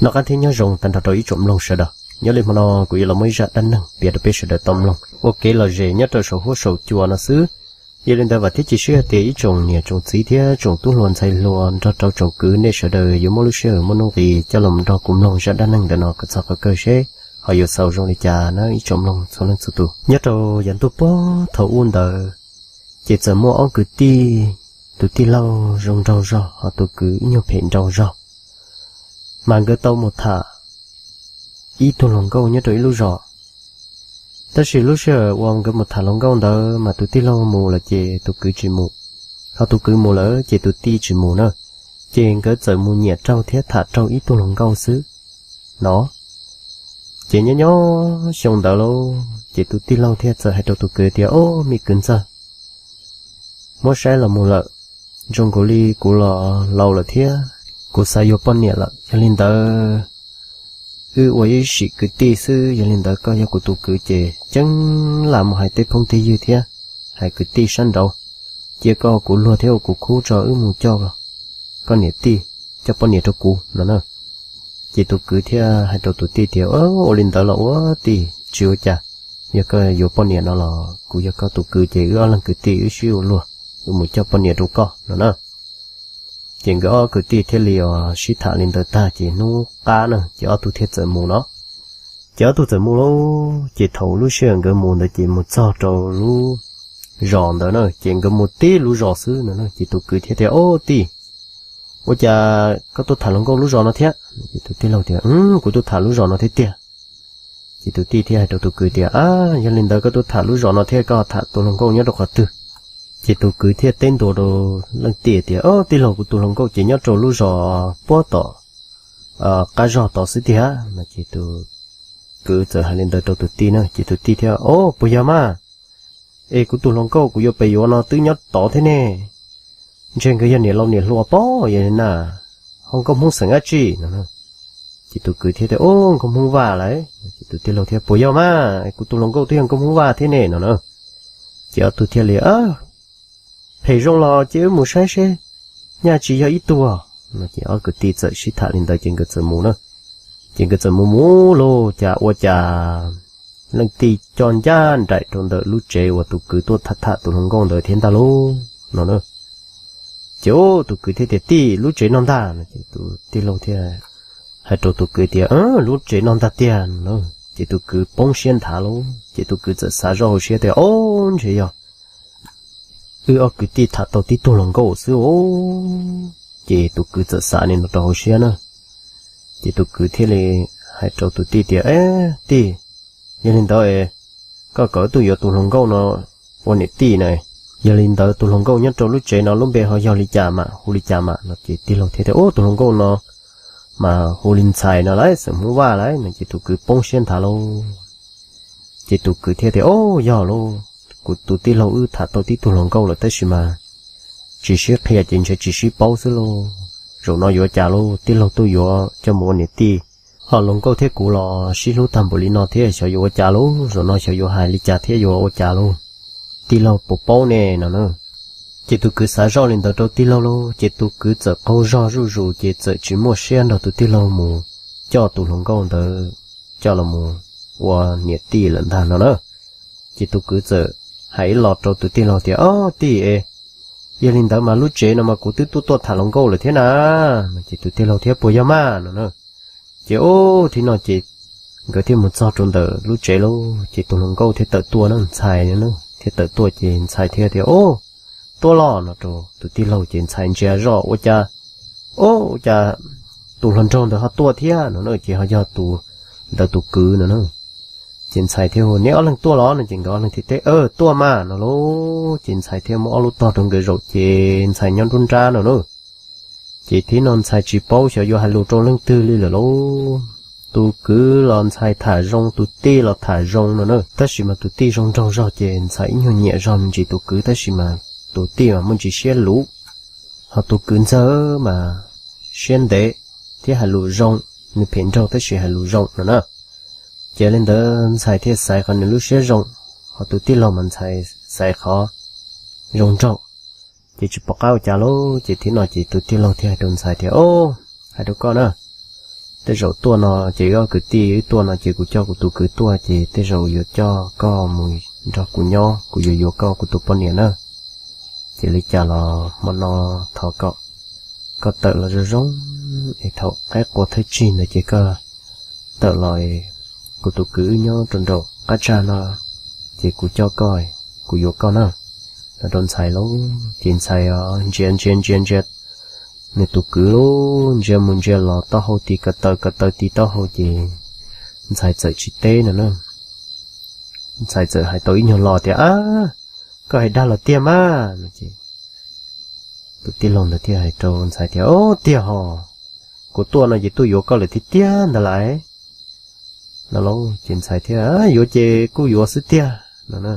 Noj qab thiab nyob zoo tag nrho rau ib tsoom mloog sawv daws. Nyob li hmo no kuv yuav los muaj ib zaj dab neeg piav rau peb sawv daws tau mloog ua kev lom zem nyob rau saum huab saum cua no xwb. Yog li ntawd vam thiab cia siab hais tias ib tsoom niam tsoom txiv thiab tsoom tub hluas ntxhais hluas nrog rau tsoom kwv nej sawv daws yuav muaj lub sij hawm muaj nuj nqis coj los nrog kuv mloog zaj dab neeg ntawm no kom txog qhov kawg seb ho yuav xaus zoo li cas na ib tsoom mloog txhua leej txhua tus. Nyob rau yav ntuj puag thaum ub ntawd, ces txawm muaj ob kwv tij, tus tij laug zoo nraug zog ho tus kwv ib nyuag phem nraug zog, mas nkawd tau mus tham ib tug hluas nkauj nyob rau ib lub zos. Tab sis lub sij hawm uas nkawd mus tham hluas nkauj ntawd mas tus tij laug mus lawm ces tus kwv tsis mus, ho tus kwv mus lawm ces tus tij tsis mus na. Ces nkawd txawm mus nyiam raug thiab tham raug ib tug hluas nkauj xwb no. Ces nyob nyob xyoo ntawd lauj, ces tus tij laug thiaj txawm hais rau tus kwv tias, Ob, me kwv ntxawg, muab saib los mus lawm, zoo nkaus li kuv los laus lawm thiab kuv xav yuav poj niam lawm. Yog li ntawd wb ua ib sim kwv tij xwb, yog li ntawd koj yog kuv tus kwv ces ceeb lam mus hais tej phooj tej ywg thiab hais kwv tij sab nraud, cia koj ua kuv luag thiab ua kuv khub tso wb mus coj koj niam tij, coj poj niam rau kuv no na. Ces tus kwv thiaj hais rau tus tij tias, Ua li ntawd los ua tij, tsis ua cas. Yog koj yuav poj niam no los kuv yog koj tus kwv ces wb ob leeg kwv tij wb sib ua luag, wb mus coj poj niam rau koj no na. Ces nkawd ob kwv tij thiaj li sib tham li ntawd tag ces hnub qab na ces ob tug thiaj txawm mus no. Ces ob tug txawm mus lauj, ces thaum lub sij hawm nkawd mus ntawd ces mus txog rau lub zos ntawd na, ces nkawd mus tib lub zos xwb no. Ces tus kwv thiaj tias, Ob tij, ua cas koj tuaj tham hluas nkauj lub zos no thiab? Ces tus tij laug tias, Kuv tuaj tham lub zos no thiab tiag. Ces tus tij thiaj hais rau tus kwv tias, A, yog li ntawd koj tuaj tham lub zos no thiab koj tham tus hluas nkauj nyob rau qhov twg? Ces tus kwv thiaj teb ntua rau leej tij tias, Ob tij laug, kuv tus hluas nkauj ces nyob rau lub zos puag tom qab zog tod xwb tiag no. Ces tus kwv txawm hais li ntawd rau tus tij na, ces tus tij thiaj, Ob, puas yog mas? Es kuv tus hluas nkauj kuv yuav pem yuav no twb nyob tod thiab ne, ntshe nkawd yog niam laus niam hluas pob yog li na, ho nkauj Hmoob xeem dab tsi no. Ces tus kwv thiaj tias, Ob, nkauj Hmoob Vaj lawm. Ces tus tij laug thiaj, Puas yog mas? Kuv tus hluas nkauj twb yog nkauj Hmoob Vaj thiab ne no na. Ces ob tug thiaj li, Phem zoo los cia wb mus saib seb nyaj tsis yog ib tug no. Ces ob kwv tij txawm sib tham li ntawd ces nkawd txawm mus na. Ces nkawd txawm mus mus lauj, cas ua cas leej tij coj ncaj nraim rau ntawm lub tsev uas tus kwv tuaj tham tham tus hluas nkauj ntawd thiab ntag lauj no na. Ces tus kwv thiaj tias, Tij, lub tsev no ntag no. Ces tus tij laug thiaj hais rau tus kwv tias, Lub tsev no ntag tiag no. Ces tus kwv poob siab nthav lauj, ces tus kwv txawm xav zoj hauv siab tias, Ob, ntshe yog wb ob kwv tij tham tau tib tug hluas nkauj xwb os. Ces tus kwv txawm xav li no rau hauv siab na. Ces tus kwv thiaj li hais rau tus tij tias, Tij, yog li ntawd koj kom wb tuaj yuav tus hluas nkauj no ua niam tij na. Yog li ntawd tus hluas nkauj nyob rau lub tsev no lub npe ho yog li cas mas hu li cas mas no? Ces tij laug thiaj tias, Ub, tus hluas nkauj no mas hu li Ntxhais no lauj, xeem Hmoob Vaj lauj no. Ces tus kwv poob siab nthav lauj. Ces tus kwv thiaj tias, Ub, yog lauj, kuv tus tij laug wb tham tau tib tug hluas nkauj lawm tab sis mas tsis sib qhia ces ntshe tsis sib paub xwb lauj. Zaum no yuav cas lauj, tij laug tuaj yuav coj mus ua niam tij, ho hluas nkauj thiab kuv los sib hlub tag npaum li no thiab xyov yuav ua cas lauj, zaum no xyov yuav hais li cas thiab yuav ua cas lauj, tij laug puas paub ne no na. Ces tus kwv xav zoj li ntawd rau tij laug lauj, ces tus kwv txawm qaug zog zuj zus ces txawm tsis muaj siab nrog tus tij laug mus coj tus hluas nkauj ntawd coj los mus ua niam tij lawm ntag no na. Ces tus kwv txawm hais ib los rau tus tij laug tias, Ob tij es, yog li ntawd mas lub tsev no mas kuv twb tuaj tuaj tham hluas nkauj lawm thiab na. Ces tus tij laug thiaj, Puas yog mas no na? Ces ub, thaum no ces nkawd thiaj mus txog rau ntawm lub tsev lauj, ces tus hluas nkauj thiaj tawm tuaj na, Ntxhais thiaj tawm tuaj ces Ntxhais thiaj tias, Ub, tuaj los no rau tus tij laug ces Ntxhais ntsia zoj ua cas, ub, ua cas tus hluas nraug ntawd ho tuaj thiab no na, ces ho yog tus ntawd tus kwv no na. Ces Ntxhais thiaj hu, Neb ob leeg tuaj los no? Ces nkawd ob leeg thiaj teb, Tuaj mas no lauj. Ces Ntxhais thiaj muab ob lub tog rau nkawd zaum ces Ntxhais nyob nruab nrab no na. Ces thaum no Ntxhais tsis paub xyov yuav hais lus rau leej twg li lawm lauj. Tus kwv los Ntxhais tham zoo, tus tij los tham zoo no na, tab sis mas tus tij zoo nraug zog ces Ntxhais ib nyuag nyiam zog me ntsis tus kwv tab sis mas tus tij mas muaj ntsis siab luv, ho tus kwv ntxawg mas siab ntev thiab hais lus zoo, nws phem nraug tab sis hais lus zoo no na. Ces li ntawd Ntxhais thiaj xaiv qhov nws lub siab zoo, ho tus tij laug mas Ntxhais xaiv qhov zoo nraug. Ces tsis pom qab ua cas lauj, ces thaum no ces tus tij laug thiaj hais rau Ntxhais tias, Ob, hais rau koj na, tej zaum tuaj no ces wb ob kwv tij wb tuaj no ces kuv coj kuv tus kwv tuaj ces tej zaum yuav coj koj mus nrog kuv nyob, kuv yuav yuav koj kuv tus poj niam na. Ces li cas los hmo no thov kom koj tawm los zoo zoo es thaum qaib qua thawj tsig ntawd ces koj tawm los, kuv tus kwv wb nyob rau nraum qab tsag no, ces kuv coj koj, kuv yuav koj na. Los rau ntxhais lauj, ces ntxhais ntsia ntsia ntsia ntsia nws tus kwv lauj, ntsia mus ntsia los taub hau tis ko taw ko taw tis taub hau ces ntxhais txawm tsis teb no na. Ntxhais txawm hais tau ib nyuag lo tias, Ab, koj hais dag los tiag mas no ces tus tij laug ntawd thiaj hais rau ntxhais tias, Ob, tiag hos, kuv tuaj no ces tuaj yuav koj lawm tiag tiag ntag lauj. No lauj, ces ntxhais thiaj, Yuav ces kuj yuav xwb tiag no na.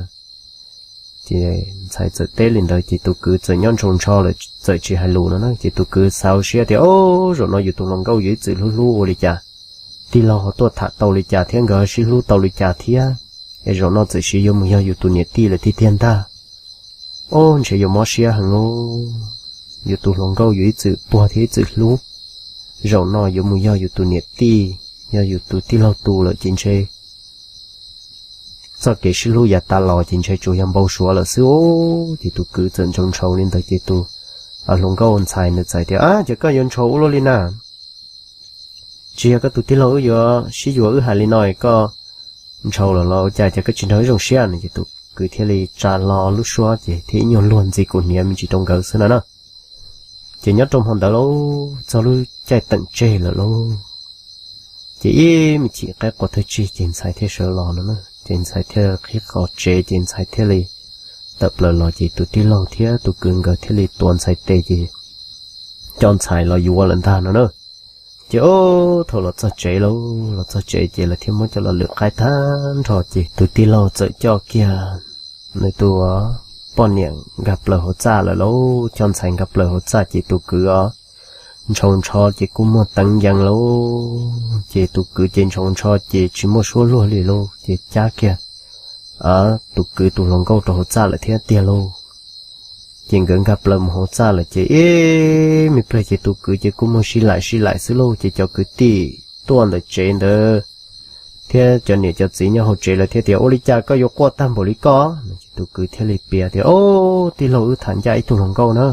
Ces ntxhais txawm teb li ntawd ces tus kwv txawm nyob ntsoo ntsho lawm txawm tsis hais lus no na. Ces tus kwv xav hauv siab tias, Ob, zaum no yus tus hluas nkauj yus ib txwm hlub hlub ua li cas, tij laug ho tuaj tham tau li cas thiab nkawd ho sib hlub tau li cas thiab, es zaum no txawm sis yuav mus yog yus tus niam tij lawm tiag tiag ntag. Ob, ntshe yuav mob siab heev lauj, yus tus hluas nkauj yus ib txwm puag thiab ib txwm hlub, zaum no yuav mus yog yus tus niam tij, yog yus tus tij laug tus lawm ces ntshe txoj kev sib hlub yav tas los ces ntshe tsuas yog npau suav lawm xwb. Ces tus kwv txawm ntshaus ntshaus li ntawd ces tus hluas nkauj ntxhais ntawd txawm tias, Ab, ces koj yuav ntshaus ua luaj li na? Tsis yog koj tus tij laug wb yuav sib yuav wb hais li no es koj ntshaus lawm los ua cas ces koj tsis nrog wb zoo siab no? Ces tus kwv thiaj li tsa hlo lub suab ces thiab ib nyuag luag ntxi kuv hniav me ntsis rau nkawd xwb no na. Ces nyob rau hmo ntawd lauj, txog lub caij teem tseg lawm lauj, ces ib me chim qaib qua thawj tsig ces ntxhais thiaj sawv los no na. Ces ntxhais thiaj qhib qhov tsev ces ntxhais thiaj li tawm plaws los ces tus tij laug thiab tus kwv nkawd thiaj li tuav ntxhais tes ces coj ntxhais los yuav lawm ntag no na. Ces ob, thaum los txog tsev lauj, los txog tsev ces lawv thiaj muab coj los lwm qaib tag nrho ces tus tij laug txawm coj kiag nws tus poj niam nkag plaws hauv txaj lawm lauj. Coj ntxhais nkag plaws hauv txaj ces tus kwv os, ntshaus ntsho ces kuj muag teev yees lauj. Ces tus kwv ces ntshaus ntsho ces tsis muaj suab luag li lauj, ces cab kiag tus kwv tus hluas nkauj rau hauv txaj lawm thiab tiag lauj. Ces nkawd nkag plaws mus hauv txaj lawm ces ib me pliag ces tus kwv ces kuj muag sib laim sib laim xwb lauj. Ces cov kwv tij tuaj ntawm tsev ntawd thiab cov niam cov txiv nyob hauv tsev lawv thiaj tias, Ua li cas koj yuav quaj tag npaum li koj? Ces tus kwv thiaj li piav tias, Ob, tij laug wb tham ncaj ib tug hluas nkauj na.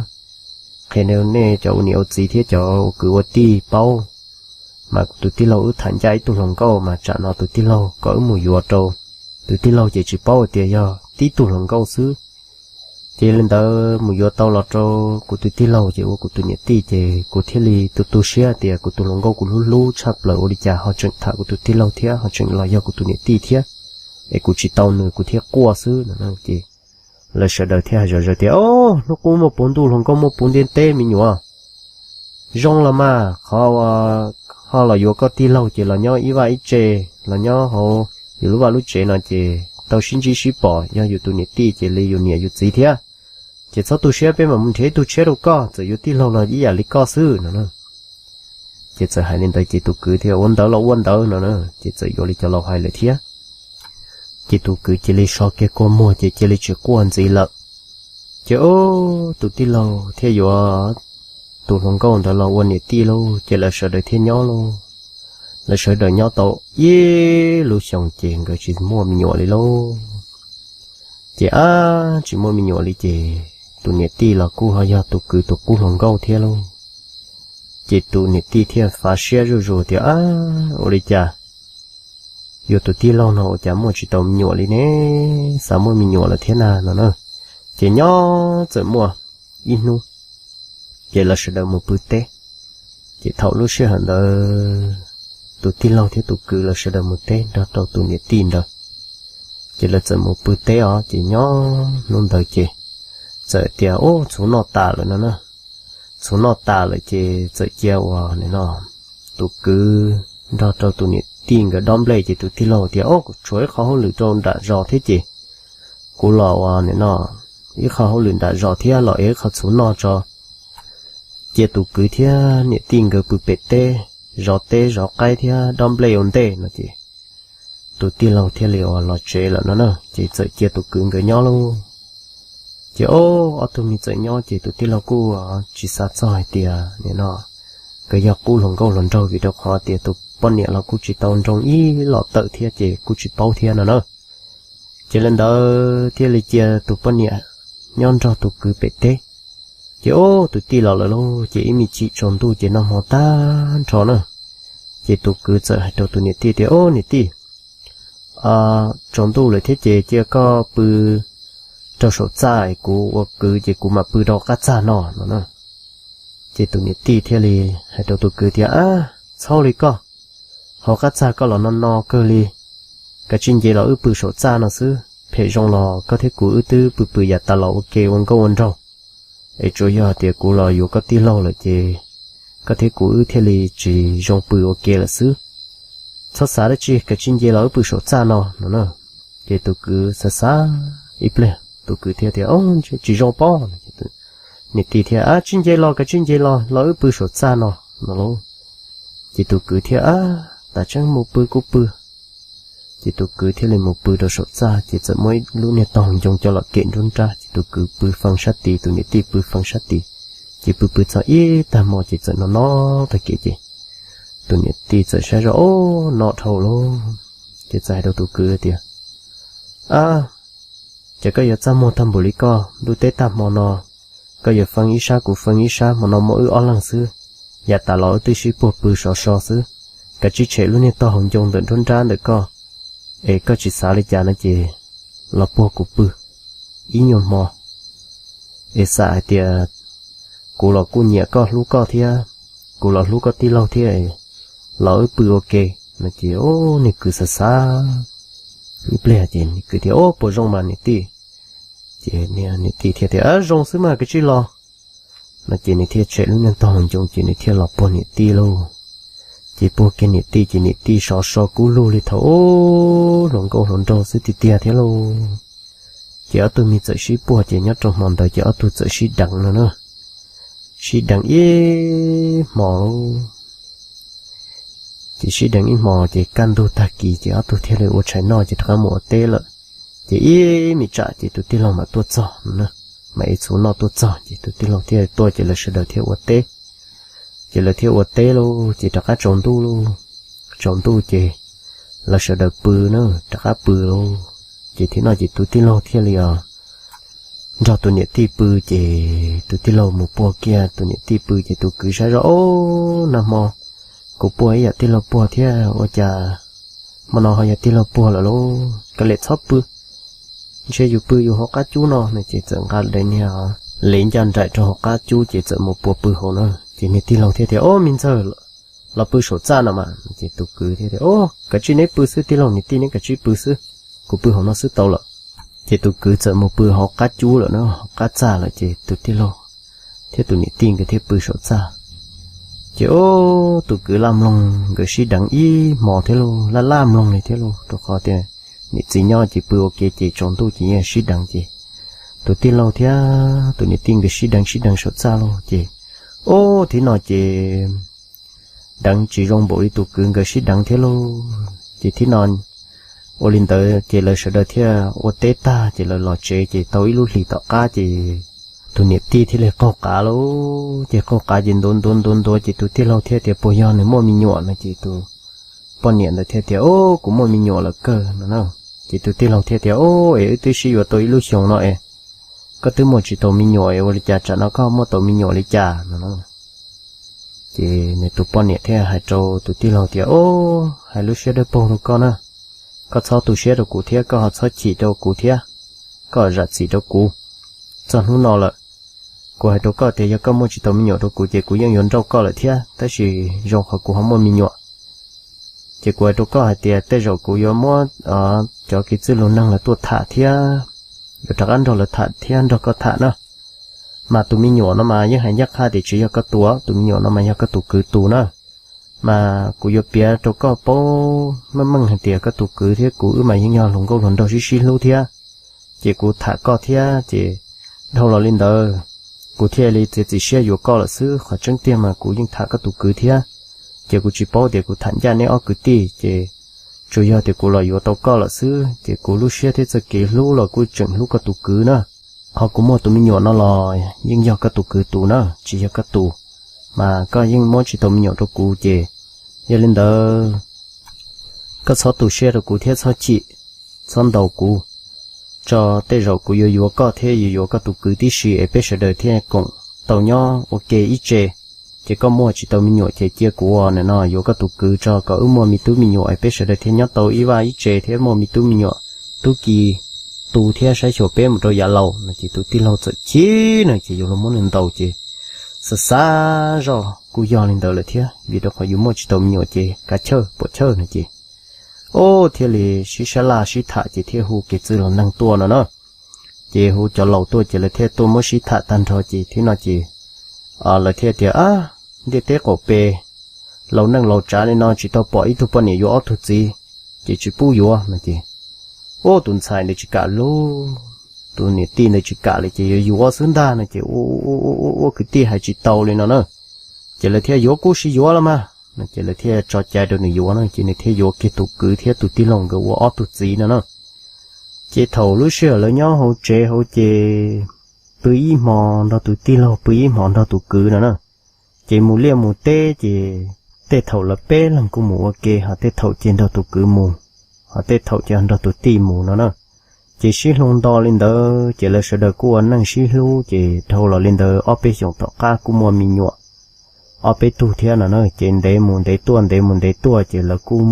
Qhia nej cov ua niam ua txiv thiab cov ua kwv ua tij paub, mas kuv tus tij laug wb tham ncaj ib tug hluas nkauj mas tsam no tus tij laug kom wb mus yuav rau, tus tij laug ces tsis paub hais tias yog tib tug hluas nkauj xwb. Ces li ntawd mus yuav tau los rau kuv tus tij laug ces ua kuv tus niam tij ces kuv thiaj li tu tu siab tias kuv tus hluas nkauj kuv hlub hlub tshaj plaws ua li cas ho tseem tham kuv tus tij laug thiab ho tseem los yog kuv tus niam tij thiab, es kuv tsis tau nws kuv thiaj quaj xwb no. Ces lawv sawv daws thiaj hais zom zaws tias, Ob, hnub qub muaj puv ntuj hluas nkauj muaj puv ntiaj teb me nyuam. Zoo los mas qhov ho los yuav koj tij laug ces los nyob ib vaj ib tse, los nyob hauv yus lub vaj lub tsev no ces tau sib ntsib sib pom, yog yus tus niam tij ces li yus niam yus txiv thiab. Ces txhob tu siab, peb mam mus nrhiav ib tug tshiab rau koj, txawm yuav tij laug los ib yam li koj xwb no. Ces txawm hais li ntawd ces tus kwv thiaj ua ntawd los ua ntawd no na, ces txawm yuav li cov laus hais lawm thiab. Ces tus kwv cia li so kiag kua muag ces cia li tsis quaj ntxiv lawm. Ces tus tij laug thiaj yuav tus hluas nkauj ntawd los ua niam tij lauj, ces lawv sawv daws thiaj nyob lauj. Lawv sawv daws nyob tau ib lub xyoos ces nkawd tsis muaj me nyuam li lauj. Ces ab, tsis muaj me nyuam li ces tus niam tij los kuj ho yog tus kwv tus qub hluas nkauj thiab lauj. Ces tus niam tij thiaj fav siab zuj zus tias, Ab, ua li cas yuav tus tij laug no ua cas muaj tsis tau me nyuam li ne? Xav muaj me nyuam lawm thiab na no na. Ces nyob txawm muaj ib hnub, ces lawv sawv daws mus pw teb. Ces thaum lub sij hawm ntawd tus tij laug thiab tus kwv lawv sawv daws mus teb nrog rau tus niam tij ntawd. Ces lawv txawm mus pw teb os, ces nyob hnub ntawd ces txawm tias, Ub, txhuv noj tas lawm no na. Txhuv noj tas lawm ces txawm cia uas nim no tus kwv nrog rau tus niam tij nkawd dob nplej, ces tus tij laug tias, Ub, kuv tshuav ib qho hauj lwm rau nram zos thiab ces kuv los uas nim no ib qho hauj lwm nram zos thiab los ev ib qho txhuv noj tso. Cia tus kwv thiab niam tij nkawd pw pem teb, zov teb zov qaib thiab dob nplej ua ntej no ces tus tij laug thiaj li uas los tsev lawm no na, ces txawm cia tus kwv nkawd nyob lauj. Ces ob, ob tug me txawm nyob ces tus tij laug kuj tsis xav txog hais tias nim no nkawd yog qub hluas nkauj hluas nraug, vim rau qhov tias tus poj niam los kuj tsis tau nroo ib los tawm thiab ces kuj tsis paub thiab no na. Ces li ntawd thiaj li cia tus poj niam nyob nrog tus kwv pem teb. Ces ub tus tij los lawm lauj, ces ib me chim tsaus ntuj ces noj hmo tag nrho na. Ces tus kwv txawm hais rau tus niam tij tias, Ub niam tij, tsaus ntuj lawm thiab ces cia koj pw rau saum txaj es kuv ua kwv ces kuv mam pw rau qab txaj no no na. Ces tus niam tij thiaj li hais rau tus kwv tias, Ab, txhob li koj, hauv qab txaj koj los no no kawg li, kav tsij nce los wb pw saum txaj no xwb. Phem zoo los koj thiab kuv wb twb pw pw yav tas los ua ke ua nkauj ua nraug, es tsuas yog tias kuv los yuav koj tij laug lawm ces koj thiab kuv wb thiaj li tsis zoo pw ua ke lawm xwb. Txhob xav dab tsi, kav tsij nce los wb pw saum txaj no no na. Ces tus kwv xav xav ib pliag tus kwv thiaj tias, Tsis zoo pob. Niam tij thiaj, Ab, tsij nce los, kav tsij nce los, los wb pw saum txaj no no lauj. Ces tus kwv thiaj, Ab, tas tseeb mus pw kuj pw. Ces tus kwv thiaj li mus pw rau saum txaj ces txawm muab ib lub niag tog ncoo coj los kem nruab nrab ces tus kwv pw fee sab tid, tus niam tij pw fee sab tid. Ces pw pw txog ib tag hmo ces txawm no no tag kev ces tus niam tij txawm saib zoj, Ub, no dhau lauj. Ces txawm hais rau tus kwv tias, Ab, ces koj yuav txaj muag tag npaum li koj, ntuj teb tag hmo no, koj yuav fee ib sab kuv fee ib sab, hmo no muaj wb ob leeg xwb, yav tas los wb twb sib puag pw sov so xwb, kav tsij tshem lub niag tog hauv ncoo ntawm nruab nrab ntawm koj, es koj tsis xav li cas no ces los puag kuv pw ib nyuag hmo, es xam hais tias kuv los kuj nyiam koj hlub koj thiab, kuv los hlub koj tij laug thiab, los wb pw ua ke no ces ub niag kwv xav xav ib pliag ces niag kwv tias, Ub, puas zoo mas niam tij? Ces niam tij thiaj tias, Zoo xwb mas, kav tsij los no ces nws thiaj tshem lub niag tog hauv ncoo ces nws thiaj los puag niam tij lauj. Ces puag kiag niam tij ces niam tij sov so kub lug li thaum ub hluas nkauj hluas nraug xwb tiag tiag thiab lauj. Ces ob tug me txawm sib puag ces nyob rau hmo ntawd ces ob tug txawm sib deev no na. Sib deev ib hmo lauj. Ces sib deev ib hmo ces kaj ntug tag kis ces ob tug thiaj li ua tshais noj ces rov qab mus ua teb lawm. Ces ib me tsam ces tus tij laug mam tuaj txog no na, mam ib txhuv noj tuaj txog ces tus tij laug thiaj tuaj ces lawv sawv daws thiaj ua teb. Ces lawv thiaj ua teb lauj ces rov qab tsaus ntuj lauj. Tsaus ntuj ces lawv sawv daws pw na, rov qab pw lauj. Ces thaum no ces tus tij laug thiaj li os nrog tus niam tij pw ces tus tij laug mus puag kiag tus niam tij pw ces tus kwv saib zoj, Ob, nag hmo kuv puag ib yam tij laug puag thiab ua cas hmo no ho yog tij laug puag lawm lauj, kav liam txhob pw. Ntshe yus pw yus hauv qab cub no no ces txawm nqa daim niag lev ncaj nraim rau hauv qab cub ces txawm mus puag pw hauv na. Ces niag tij laug thiaj tias, Ob, me ntxawg, los pw saum txaj no mas. Ces tus kwv thiaj tias, Ob, kav tsij neb pw xwb tij laug, niam tij neb kav tsij pw xwb, kuv pw hauv no xwb tau lawm. Ces tus kwv txawm mus pw hauv qab cub lawm na, hauv qab txaj lawm ces tus tij laug thiab tus niam tij nkawd thiaj pw saum txaj. Ces ob tug kwv laj mloog nkawd sib deev ib hmo thiab lauj, laj laj mloog li thiab lauj, rau qhov tias niam txiv nyob ces pw ua ke ces tsaus ntuj ces yeej sib deev ces tus tij laug thiab tus niam tij nkawd sib deev sib deev saum txaj lauj. Ces ob thib no ces deev tsis zoo npaum li tus kwv nkawd sib deev thiab lauj. Ces thib no ua li ntawd ces lawv sawv daws thiaj ua teb tag ces lawv los tsev ces tau ib lub hlis tom qab ces tus niam tij thiaj li qaug qav lauj. Ces qaug qav ces ntuav ntuav ntuav ntuav ces tus tij laug thiaj tias, Puas yog nws muaj me nyuam? No ces tus poj niam ntawd thiaj tias, Ob, kuv muaj me nyuam lawm kawg no na. Ces tus tij laug thiaj tias, Ob, es wb twb sib yuav tau ib lub xyoos no es koj twb muaj tsis tau me nyuam es ua li cas tsam no koj muaj tau me nyuam li cas? No ces nws tus poj niam thiaj hais rau tus tij laug tias, Ob, hais lub siab dawb paug rau koj na, koj txhob tu siab rau kuv thiab koj ho txhob chim rau kuv thiab, koj zam txim rau kuv. Txog hnub no lawm, kuv hais rau koj tias yog koj muaj tsis tau me nyuam rau kuv ces kuv yeej yuav nrauj koj lawm thiab, tab sis zoo qhov kuv ho muaj me nyuam. Ces kuv hais rau koj hais tias tej zaum kuv yuav muab cov kev txwj lus neeg los tuaj tham thiab, yuav rov qab nrog lawv tham thiab nrog koj tham na. Mas tus me nyuam no mas yeej hais ncaj qha tias tsis yog koj tus, tus me nyuam no mas yog koj tus kwv tus na. Mas kuv yuav piav rau koj paub meej meej hais tias koj tus kwv thiab kuv wb mas yeej yog hluas nkauj hluas nraug sib sib hlub thiab. Ces kuv tham koj thiab ces dhau los li ntawd, kuv thiaj li txiav txim siab yuav koj lawm xwb. Qhov tseeb tiag mas kuv yeej tham koj tus kwv thiab. Ces kuv tsis paub tias kuv tham ncaj neb ob kwv tij, ces tsuas yog tias kuv los yuav tau koj lawm xwb, ces kuv lub siab thiab txoj kev hlub los kuj tseem hlub koj tus kwv na. Qhov kuv muaj tus me nyuam no los yeej yog koj tus kwv tus na, tsis yog koj tus. Mas koj yeej muab tsis tau me nyuam rau kuv ces Yog li ntawd, koj txhob tu siab rau kuv thiab txhob chim, txhob ntaus kuv, tso tej zaum kuv yuav yuav koj thiab yuav yuav koj tus kwv tib si es peb sawv daws thiaj koom tau nyob ua ke ib tse. Ces koj muaj tsis tau me nyuam ces cia kuv ua no yuav koj tus kwv tso kom wb muaj me tub me nyuam es peb sawv daws thiaj nyob tau ib vaj ib tse thiab muaj me tub me nyuam, tub ki tu thiab saib xyuas peb mus rau yav laus no. Ces tus tij laug txawm chim no ces yuav luag muab nws ntaus ces xav xav zoj kuj yog li ntawd lawm thiab, vim rau qhov yus muaj tsis tau me nyuam ces kav chawj puam chawj no ces, o, thiaj li sib sab laj sib tham ces thiaj hu kev txwj laus neeg tuaj no na. Ces hu cov laus tuaj ces lawv thiaj tuaj muab sib tham tag nrho ces thiab no ces lawv thiaj tias, a, ntiaj teb qaum pes, laus neej laus tsav li no tsis tau pom ib tug poj niam yuav ob tug txiv, ces tsis pub yuav no ces, ua tus ntxhais ntawd tsis kam lauj, tus niam tij ntawd tsis kam li ces yuav yuav xwb ntag no ces ua ua ua ua kwv tij hais tsis tau li no na. Ces lawv thiaj yuav kuj sis yuav los mas no ces lawv thiaj tso cai rau nws yuav no ces nws thiaj yuav kiag tus kwv thiab tus tij laug nkawd ua ob tug txiv no na. Ces thaum lub sij hawm lawv nyob hauv tsev hauv ces pw ib hmo nrog tus tij laug pw ib hmo nrog tus kwv no na. Ces mus liaj mus teb ces tej thaum lawv peb leeg kuj mus ua ke, ho tej thaum ces nrog tus kwv mus, ho tej thaum ces nrog tus tij mus no na. Ces sib hlub nto li ntawd ces lawv sawv daws kuj ua neej sib hlub ces dhau los li ntawd ob peb xyoos tom qab kuj muaj me nyuam ob peb tug thiab no na. Ces ntev mus ntev tuaj ntev mus ntev tuaj ces lawv kuj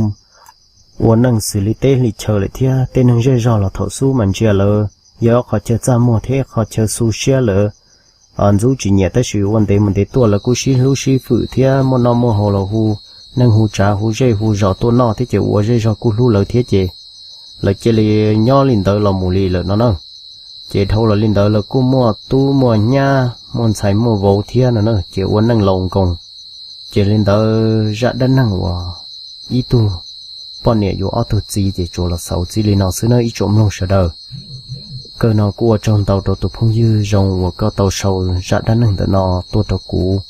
ua neej xws li teb li chaw lawm thiab. Tej neeg zej zog los thaum xub mas ntsia lawv yog qhov chaw txaj muag thiab qhov chaw xu siab lawm, ntxub tsis nyiam, tab sis ua ntev mus ntev tuaj lawv kuj sib hlub sib fwm thiab muaj noj muaj haus los hu neej hu tsav hu zej hu zos tuaj noj thiab ces ua zej zog kuj hlub lawv thiab ces lawv cia li nyob li ntawd los mus li lawm no na. Ces dhau los li ntawd lawv kuj muaj tub muaj nyab muaj ntxhais muaj vauv thiab no na ces ua neej laus nkoos. Ces li ntawd zaj dab neeg uas ib tug poj niam yuav ob tug txiv ces tsuas los xaus txij li no xwb na ib tsoom mloog sawv daws. Kawg no kuj ua tsaug ntau rau tus phooj ywg zoo uas koj tau sau zaj dab neeg ntawm no tuaj rau kuv,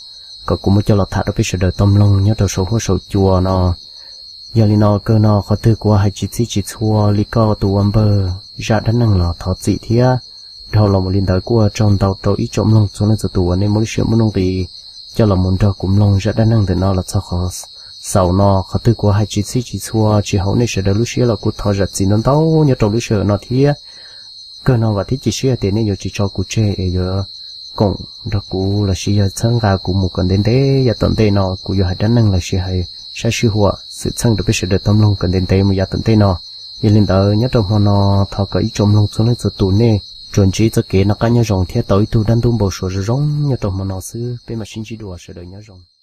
kom kuv muab coj los tham rau peb sawv daws tau mloog nyob rau saum huab saum cua no. Yog li no kawg no qhov twg kuv hais tsis txhij tsis txhua li koj tus ua npawg zaj dab neeg los thov txim thiab. Dhau los mus li ntawd kuj ua tsaug ntau rau ib tsoom mloog txhua leej txhua tus uas nej muaj lub siab muaj nuj nqis coj los mus nrog kuv mloog zaj dab neeg ntawm no los txog qhov xaus no. Qhov twg kuv hais tsis txhij tsis txhua tsis haum nej sawv daws lub siab los kuj thov zam txim ntau ntau nyob rau lub sij hawm no thiab. Kawg no vam thiab cia siab tias nej yuav tsis tso kuv tseg es yuav koom nrog kuv lossis yog txhawb nqa kuv mus kom ntev ntev yav tom ntej no. Kuv yuav hais dab neeg lossis hais sab sij huam xwm txheej rau peb sawv daws tau mloog kom ntev ntev mus yav tom ntej no. Yog li ntawd nyob rau hmo no thov kom ib tsoom mloog txhua leej txhua tus nej tsuas ntsib txoj kev noj qab nyob zoo thiab tau ib tug dab ntub npau suav zoo zoo nyob rau hmo no xwb. Peb mam sib ntsib dua, sawv daws nyob zoo.